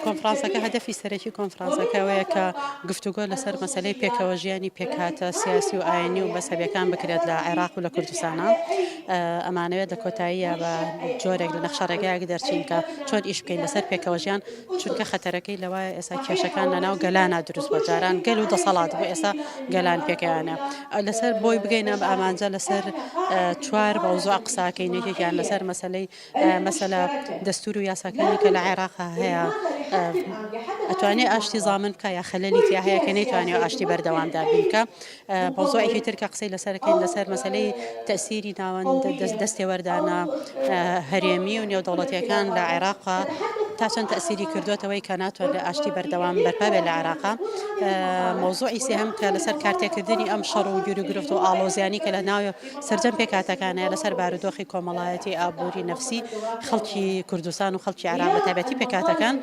کۆنفرانسەکە هەدەفی سەرەکی کۆنفرانسەکە ئەوەیە کە گفتوگۆ لەسەر مەسەلەی پێکەوە ژیانی پێکهاتە سیاسی و ئاینی و مەزهەبیەکان بکرێت لە عێراق و لە کوردستانا. ئەمانەوێت لە کۆتاییە بە جۆرێک لە نەخشە ڕێگایەک دەرچین کە چۆن ئیش بکەین لەسەر پێکەوە ژیان چونکە خەتەرەکەی لەوایە ئێستا کێشەکان لە ناو گەلانا دروست بووە جاران گەل و دەسەڵات بوو ئێستا گەلان پێکەوانە لەسەر بۆی بگەینە بە ئامانجە لەسەر چوار مەوزوع قساکەین یەکێکیان لەسەر مەسەلەی مەسەلە دەستور و یاساکانی کە لە عێراق هەیە ئەتوانێ ئاشتی زامن بکە یا خەلەلی تیا هەیە کە نەیتوانێ ئاشتی بەردەوام دابین بکە مەوزوعێکی تر کە قسەی لەسەرەکەین لەسەر مەسەلەی تەسیری ناوەند دەستێوەردانە هەرێمی و نێودەوڵەتیەکان لە عێراق تا چەند تەسیری کردوێتەوەی کە ناتوانێت ئاشتی بەردەوام بەرپا بێت لە عێراق مەوزوعی سێهەم کە لەسەر کارتێکردنی ئەم شەڕ و گیروگرفت و ئاڵۆزیانی کە لە ناو سەرجەم پێکهاتەکان هەیە لەسەر بارودۆخی کۆمەڵایەتی، ئابووری، نەفسی خەڵکی کوردستان و خەڵکی عێراق بە تایبەتی پێکهاتەکان.